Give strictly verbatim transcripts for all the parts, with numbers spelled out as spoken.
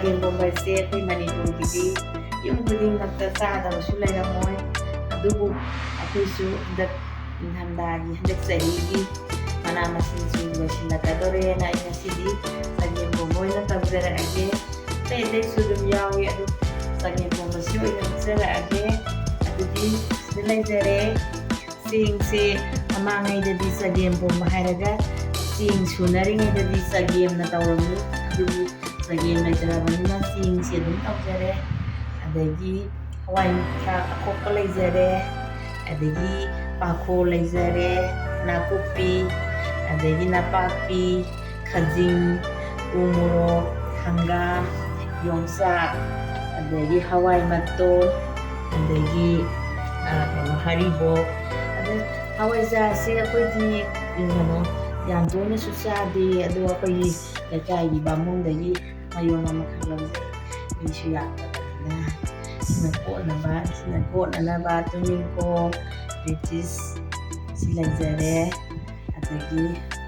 ꯆꯒꯦꯝꯄꯣꯝꯕꯁꯦ ꯑꯩꯈꯣꯏ ꯃꯅꯤꯄꯨꯔꯒꯤꯗꯤ ꯌꯨꯝ ꯈꯨꯗꯤꯡꯃꯛꯇ ꯆꯥꯗꯕꯁꯨ ꯂꯩꯔꯝꯃꯣꯏ꯫ ꯑꯗꯨꯕꯨ ꯑꯩꯈꯣꯏꯁꯨ ꯍꯟꯗꯛ ꯅꯤꯡꯊꯝꯊꯥꯒꯤ, ꯍꯟꯗꯛ ꯆꯍꯤꯒꯤ ꯃꯅꯥ ꯃꯁꯤꯡꯁꯨ ꯂꯣꯏꯁꯤꯜꯂꯛꯀꯗꯧꯔꯦꯅ ꯑꯩ ꯉꯁꯤꯗꯤ ꯆꯒꯦꯝꯄꯣꯝꯕ ꯑꯣꯏꯅ ꯇꯧꯖꯔꯛꯑꯒꯦ꯫ ꯑꯇꯩ ꯑꯇꯩꯁꯨ ꯑꯗꯨꯝ ꯌꯥꯎꯏ, ꯑꯗꯨ ꯆꯒꯦꯝꯄꯣꯝꯕꯁꯤ ꯑꯣꯏꯅ ꯍꯥꯞꯆꯔꯛꯑꯒꯦ꯫ ꯑꯗꯨꯗꯤ ꯁꯤꯗ ꯂꯩꯖꯔꯦ꯫ ꯆꯦꯡꯁꯦ ꯃꯃꯥꯡꯉꯩꯗꯗꯤ ꯆꯒꯦꯝ ꯄꯣꯝꯕ ꯍꯥꯏꯔꯒ ꯆꯦꯡ ꯁꯨꯅꯔꯤꯉꯩꯗꯗꯤ ꯆꯒꯦꯝꯅ ꯇꯧꯔꯝꯃꯤ꯫ ꯑꯗꯨꯕꯨ ꯆꯒꯦꯝ ꯂꯩꯇ꯭ꯔꯕꯅꯤꯅ ꯆꯦꯡꯁꯦ ꯑꯗꯨꯝ ꯇꯧꯖꯔꯦ꯫ ꯑꯗꯒꯤ ꯍꯋꯥꯏ ꯊ꯭ꯔꯥꯛ ꯑꯄꯣꯛꯄ ꯂꯩꯖꯔꯦ, ꯑꯗꯒꯤ ꯄꯥꯈꯣ ꯂꯩꯖꯔꯦ, ꯅꯥꯀꯨꯞꯄꯤ, ꯑꯗꯒꯤ ꯅꯄꯥꯛꯄꯤ, ꯈꯖꯤꯡ, ꯎ ꯃꯣꯔꯣꯛ, ꯍꯪꯒꯥꯝ, ꯌꯣꯡꯆꯥꯛ, ꯑꯗꯒꯤ ꯍꯋꯥꯏ ꯃꯇꯣꯟ, ꯑꯗꯒꯤ, ꯑ, ꯀꯩꯅꯣ, ꯍꯔꯤꯕꯣꯞ꯫ ꯑꯗ ꯍꯋꯥꯏꯖꯥꯔꯁꯦ ꯑꯩꯈꯣꯏꯗꯤ, ꯎꯝ, ꯀꯩꯅꯣ, ꯌꯥꯝ ꯇꯣꯏꯅꯁꯨ ꯆꯥꯗꯦ, ꯑꯗꯣ ꯑꯩꯈꯣꯏꯒꯤ ꯂꯩꯀꯥꯏꯒꯤ ꯕꯥꯃꯣꯟꯗꯒꯤ ꯃꯌꯣꯝ ꯑꯃꯈꯛ ꯂꯧꯖꯩ꯫ ꯃꯤꯁꯨ ꯌꯥꯝꯗꯕꯅꯤꯅ꯫ ꯁꯤꯅ ꯀꯣꯠꯅꯕ, ꯁꯤꯅ ꯀꯣꯠꯅꯅꯕ ꯇꯨꯅꯤꯡꯈꯣꯛ, ꯔꯦꯗꯤꯁ ꯁꯤ ꯂꯩꯖꯔꯦ꯫ ꯑꯗꯒꯤ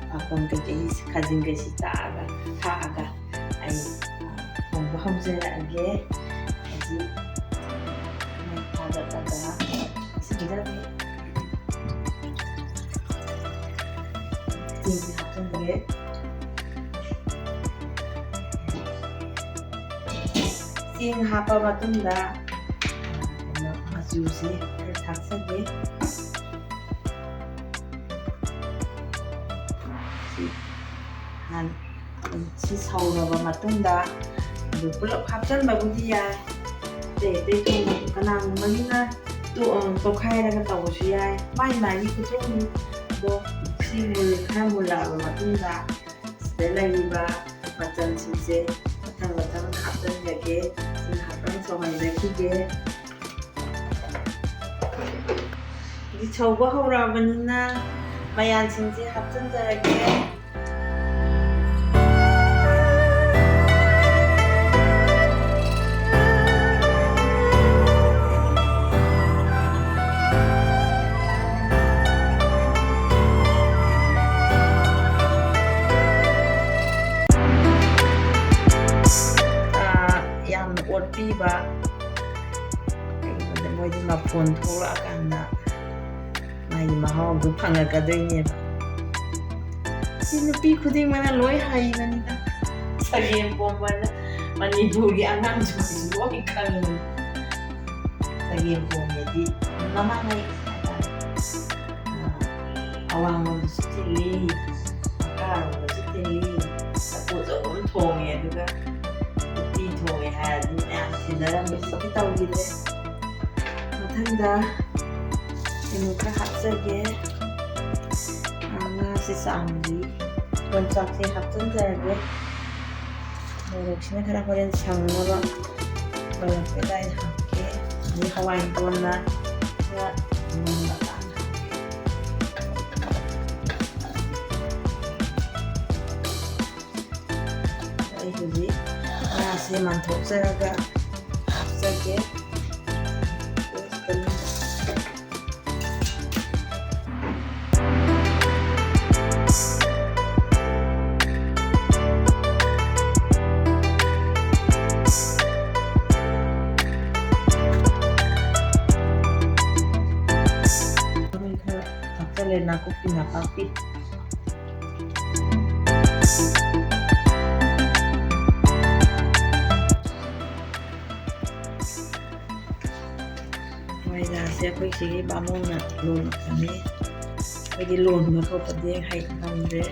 ꯄꯥꯛꯐꯝ ꯀꯩꯀꯩ, ꯈꯥꯖꯤꯡ ꯀꯩꯁꯤ ꯇꯥꯛꯑꯒ, ꯊꯥꯛꯑꯒ ꯑꯩ ꯊꯣꯡꯕ ꯍꯧꯖꯔꯛꯑꯒꯦ꯫ ꯍꯧꯖꯤꯛ ꯃꯩ ꯊꯥꯒꯠꯂꯒ ꯁꯤꯗ ꯆꯦꯡꯁꯤ ꯍꯥꯞꯆꯤꯟꯒꯦ꯫ ꯆꯦꯡ ꯍꯥꯞꯄ ꯃꯇꯨꯡꯗ, ꯑ, ꯀꯩꯅꯣ, ꯃꯆꯨꯁꯤ ꯈꯔ ꯊꯥꯛꯆꯒꯦ꯫ ꯁꯤ ꯍꯥꯟ-, ꯁꯤ ꯁꯧꯔꯕ ꯃꯇꯨꯡꯗ ꯑꯗꯨ ꯄꯨꯂꯞ ꯍꯥꯞꯆꯟꯕꯕꯨꯗꯤ ꯌꯥꯏ꯫ ꯑꯇꯩ ꯑꯇꯩ ꯊꯣꯡꯕ ꯀꯅꯥꯒꯨꯝꯕꯒꯤꯅ ꯇꯣ-, ꯑ, ꯇꯣꯠꯈꯥꯏꯔꯒ ꯇꯧꯕꯁꯨ ꯌꯥꯏ꯫ ꯃꯥꯏ ꯃꯥꯏꯒꯤ ꯈꯨꯊꯣꯡꯅꯤ꯫ ꯑꯗꯣ ꯁꯤ ꯃꯨꯜ-, ꯈꯔ ꯃꯨꯜꯂꯛꯑꯕ ꯃꯇꯨꯡꯗ ꯁꯤꯗ ꯂꯩꯔꯤꯕ ꯃꯆꯜꯁꯤꯡꯁꯦ ꯃꯊꯪ ꯃꯊꯪ ꯍꯥꯞꯆꯤꯟꯖꯒꯦ꯫ ꯁꯤ ꯉꯥꯏꯍꯥꯛꯇꯪ ꯁꯧꯍꯟꯖꯈꯤꯒꯦ꯫ ꯍꯧꯖꯤꯛ ꯁꯧꯕ ꯍꯧꯔꯛꯑꯕꯅꯤꯅ ꯃꯌꯥꯟꯁꯤꯡꯁꯦ ꯍꯥꯞꯆꯤꯟꯖꯔꯒꯦ꯫ ꯑ, ꯑꯣꯠꯄꯤꯕ꯫ ꯀꯩꯒꯤꯅꯣꯗ ꯃꯣꯏꯗꯤ ꯃꯐꯣꯟ ꯊꯣꯛꯂꯛꯑꯀꯥꯟꯗ ꯃꯥꯒꯤ ꯃꯍꯥꯎꯗꯨ ꯐꯪꯉꯛꯀꯗꯣꯏꯅꯦꯕ꯫ ꯁꯤ ꯅꯨꯄꯤ ꯈꯨꯗꯤꯡꯃꯛꯅ ꯂꯣꯏ ꯍꯩꯕꯅꯤꯗ꯫ ꯆꯒꯦꯝ ꯄꯣꯝꯕꯅ ꯃꯅꯤꯄꯨꯔꯒꯤ ꯑꯉꯥꯡꯁꯤꯡꯁꯤ ꯂꯣꯏ ꯈꯪꯕꯅꯤ꯫ ꯆꯒꯦꯝ ꯄꯣꯝꯕꯗꯤ ꯃꯃꯥꯡꯉꯩ ꯍꯥꯏꯇꯥꯔꯦ꯫ ꯑꯋꯥꯡꯂꯣꯝꯗꯁꯨ ꯊꯤꯜꯂꯤ, ꯃꯈꯥꯔꯣꯝꯗꯁꯨ ꯊꯤꯜꯂꯤ꯫ ꯆꯐꯨꯁꯨ ꯑꯗꯨꯝ ꯊꯣꯡꯉꯦ, ꯑꯗꯨꯒ ꯎꯇꯤ ꯊꯣꯡꯉꯦ ꯍꯥꯏꯔꯗꯤ ꯃꯌꯥꯝ ꯊꯤꯜꯂꯔꯝꯃꯤ꯫ ꯍꯧꯖꯤꯛꯇꯤ ꯇꯧꯈꯤꯗ꯭ꯔꯦ꯫ ꯃꯊꯪꯗ ꯀꯩꯅꯣ ꯈꯔ ꯍꯥꯞꯆꯒꯦ꯫ ꯉꯥꯁꯦ ꯆꯥꯝꯗ꯭ꯔꯤ꯫ ꯌꯣꯡꯆꯥꯛꯁꯦ ꯍꯥꯞꯆꯤꯟꯖꯔꯒꯦ꯫ ꯃꯣꯔꯣꯛꯁꯤꯅ ꯈꯔ ꯍꯣꯔꯦꯟ ꯁꯪꯅꯕ ꯂꯣꯏꯔꯛꯄ ꯑꯗꯨꯋꯥꯏꯗ ꯍꯥꯞꯀꯦ꯫ ꯑꯗꯩ ꯍꯋꯥꯏ ꯃꯇꯣꯟꯅ ꯈꯔ ꯃꯨꯟꯕ ꯀꯥꯟꯗ ꯍꯥꯞꯀꯦ꯫ ꯑꯩ ꯍꯧꯖꯤꯛ ꯉꯥꯁꯦ ꯃꯟꯊꯣꯛꯆꯔꯒ ꯍꯥꯞꯆꯒꯦ꯫ ꯃꯔꯣꯏ ꯈꯔ ꯍꯥꯞꯆꯜꯂꯦ, ꯅꯥꯀꯨꯞꯄꯤ ꯅꯥꯄꯥꯛꯄꯤ꯫ ꯃꯣꯏꯗꯥꯁꯦ ꯑꯩꯈꯣꯏ ꯁꯤꯒꯤ ꯕꯥꯃꯣꯟꯅ ꯂꯣꯜꯂꯛꯄꯅꯤ꯫ ꯑꯩꯈꯣꯏꯗꯤ ꯂꯣꯟꯕ ꯈꯣꯠꯄꯗꯤ ꯍꯩ ꯉꯝꯗ꯭ꯔꯦ꯫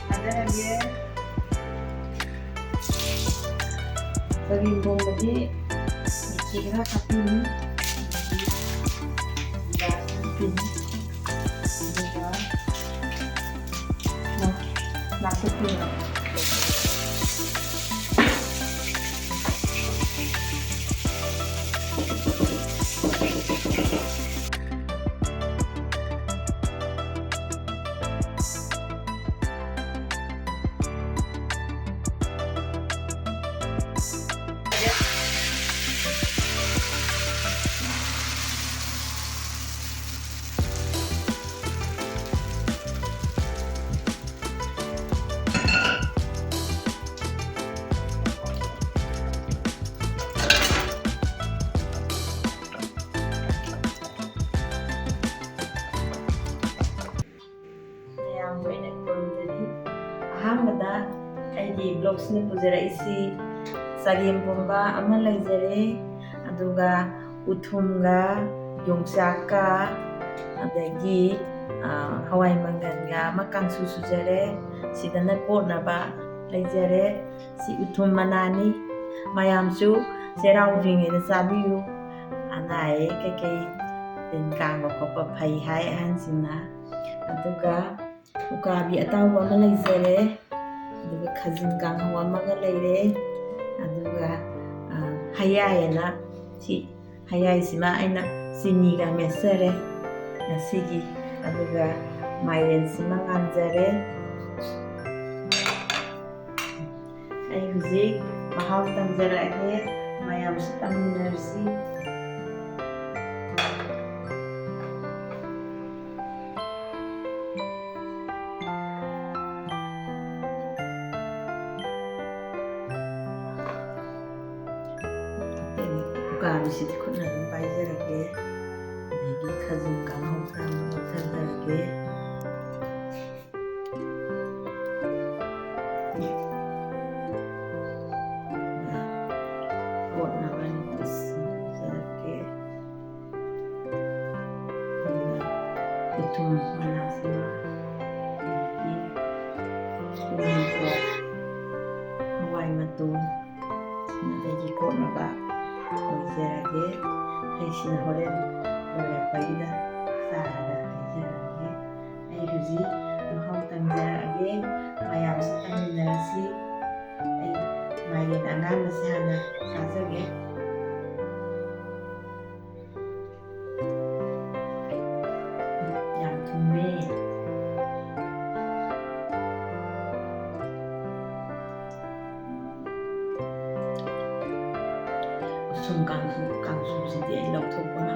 ꯊꯥꯗꯔꯒꯦ꯫ ꯆꯒꯦꯝ ꯄꯣꯝꯕꯗꯤ ꯃꯤꯊꯤ ꯈꯔ ꯍꯥꯞꯄꯤꯅꯤ꯫ ꯍꯥꯞꯄꯤꯅꯤ꯫ ꯑꯗꯨꯒ ꯅꯥꯀꯨꯞꯄꯤ꯫ ꯑꯩꯅ ꯈꯨꯔꯨꯝꯖꯔꯤ꯫ ꯑꯍꯥꯟꯕꯗ ꯑꯩꯒꯤ vlogꯁꯤꯅ ꯄꯨꯖꯔꯛꯏꯁꯤ ꯆꯒꯦꯝ ꯄꯣꯝꯕ ꯑꯃ ꯂꯩꯖꯔꯦ, ꯑꯗꯨꯒ ꯎꯊꯨꯝꯒ ꯌꯣꯡꯆꯥꯛꯀ ꯑꯗꯒꯤ, ꯑ, ꯍꯋꯥꯏ ꯃꯪꯒꯟꯒ ꯑꯃ ꯀꯥꯡꯁꯨ ꯁꯨꯖꯔꯦ꯫ ꯁꯤꯗꯅ ꯀꯣꯠꯅꯕ ꯂꯩꯖꯔꯦ꯫ ꯁꯤ ꯎꯊꯨꯝ ꯃꯅꯥꯅꯤ꯫ ꯃꯌꯥꯝꯁꯨ ꯆꯩꯔꯥꯎꯗ꯭ꯔꯤꯉꯩꯗ ꯆꯥꯕꯤꯌꯨ꯫ ꯑꯅꯥ ꯑꯌꯦꯛ ꯀꯩꯀꯩ ꯇꯤꯟ ꯀꯥꯡꯕ ꯈꯣꯠꯄ ꯐꯩ ꯍꯥꯏ ꯑꯍꯟꯁꯤꯡꯅ꯫ ꯑꯗꯨꯒ ꯎꯀꯥꯕꯤ ꯑꯇꯥꯎꯕ ꯑꯃ ꯂꯩꯖꯔꯦ꯫ ꯑꯗꯨꯒ ꯈꯥꯖꯤꯡ ꯀꯥꯡꯍꯧ ꯑꯃꯒ ꯂꯩꯔꯦ꯫ ꯑꯗꯨꯒ, ꯑ, ꯍꯌꯥꯏ ꯑꯅ ꯁꯤ ꯍꯌꯥꯏꯁꯤꯃ ꯑꯩꯅ ꯆꯤꯅꯤꯒ ꯃꯦꯠꯆꯔꯦ ꯉꯁꯤꯒꯤ꯫ ꯑꯗꯨꯒ ꯃꯥꯏꯔꯦꯟꯁꯤꯃ ꯉꯥꯟꯖꯔꯦ꯫ ꯑꯩ ꯍꯧꯖꯤꯛ ꯃꯍꯥꯎ ꯇꯪꯖꯔꯛꯑꯒꯦ꯫ ꯃꯌꯥꯝꯁꯨ ꯇꯪꯃꯤꯟꯅꯔꯁꯤ꯫ ꯎꯀꯥꯕꯤꯁꯤꯗꯤ ꯈꯨꯠꯅ ꯑꯗꯨꯝ ꯄꯥꯏꯖꯔꯒꯦ꯫ ꯑꯗꯒꯤ ꯈꯖꯤꯡ ꯀꯥꯡꯍꯧ ꯈꯔ ꯑꯃ ꯂꯧꯊꯖꯔꯒꯦ꯫ ꯀꯣꯠꯅꯕ ꯅꯨꯃꯤꯠꯁꯤꯡ ꯂꯧꯖꯔꯒꯦ꯫ ꯑꯗꯨꯒ ꯎꯊꯨꯝ ꯃꯅꯥꯁꯤꯃ, ꯑꯗꯒꯤ ꯇꯨꯅꯤꯡꯈꯣꯛ, ꯍꯋꯥꯏ ꯃꯇꯣꯟ, ꯁꯤꯅ ꯑꯩꯒꯤ ꯀꯣꯠꯅꯕ ꯑꯣꯏꯖꯔꯒꯦ꯫ ꯑꯩꯁꯤꯅ ꯍꯣꯔꯦꯟ ꯂꯣꯏꯔꯛꯄꯒꯤꯗ ꯆꯥꯔꯒ ꯍꯥꯏꯖꯔꯛꯑꯒꯦ꯫ ꯑꯩ ꯍꯧꯖꯤꯛ ꯃꯍꯥꯎ ꯇꯪꯖꯔꯛꯑꯒꯦ꯫ ꯃꯌꯥꯝꯁꯨ ꯇꯪꯃꯤꯟꯅꯔꯁꯤ꯫ ꯑꯩ ꯃꯥꯏꯔꯦꯟ ꯑꯉꯥꯡꯕꯁꯦ ꯍꯥꯟꯅ ꯆꯥꯖꯒꯦ꯫ ꯌꯥꯝ ꯊꯨꯝꯃꯦ꯫ ꯎꯁꯨꯝ ꯀꯥꯡꯁꯨ, ꯀꯥꯡꯁꯨꯁꯤꯗꯤ ꯑꯩ ꯂꯧꯊꯣꯛꯄꯅ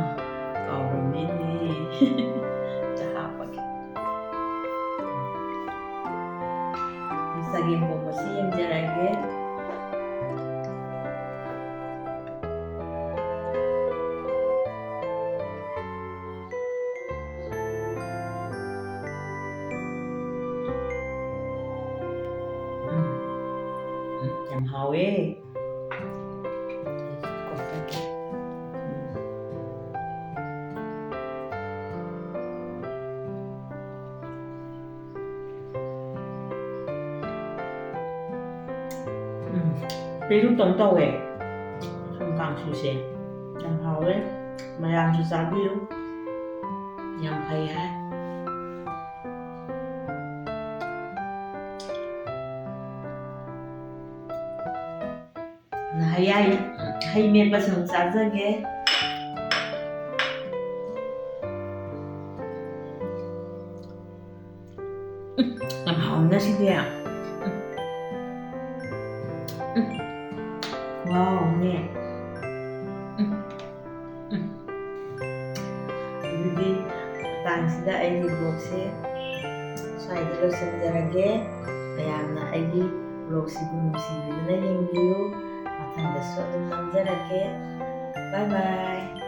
ꯀꯥꯎꯔꯝꯃꯦꯅꯦ꯫ ꯑꯝꯇ ꯍꯥꯞꯄꯒꯦ꯫ ꯆꯒꯦꯝ ꯄꯣꯝꯕꯁꯤ ꯌꯦꯡꯖꯔꯒꯦ꯫ ꯍꯥꯎꯋꯦ꯫ ꯎꯝ, ꯄꯦꯔꯨꯛꯇꯧꯅ ꯇꯧꯋꯦ꯫ ꯁꯨꯝ ꯀꯥꯡꯁꯨꯁꯦ ꯌꯥꯝ ꯍꯥꯎꯋꯦ꯫ ꯃꯌꯥꯝꯁꯨ ꯆꯥꯕꯤꯌꯨ꯫ ꯌꯥꯝ ꯐꯩ ꯍꯥꯏ꯫ ꯍꯩ ꯌꯥꯏ-, ꯍꯩ ꯃꯦꯠꯄꯁꯨ ꯑꯃꯨꯛ ꯆꯥꯖꯒꯦ꯫ ꯎꯝ, ꯌꯥꯝ ꯍꯥꯎꯅ ꯁꯤꯗꯤ꯫ ꯎꯝ, ꯎꯝ, ꯈꯨꯍꯥꯎ ꯑꯃꯅꯦ꯫ ꯎꯝ, ꯎꯝ꯫ ꯑꯗꯨꯗꯤ ꯃꯇꯥꯡꯁꯤꯗ ꯑꯩꯒꯤ vlogꯁꯦ ꯁ꯭ꯋꯥꯏꯗ ꯂꯣꯏꯁꯤꯟꯖꯔꯒꯦ꯫ ꯃꯌꯥꯝꯅ ꯑꯩꯒꯤ vlogꯁꯤꯕꯨ ꯅꯨꯡꯁꯤꯕꯤꯗꯨꯅ ꯌꯦꯡꯕꯤꯌꯨ꯫ ꯃꯊꯪꯗꯁꯨ ꯑꯗꯨꯝ ꯅꯝꯖꯔꯛꯀꯦ꯫ Bye bye꯫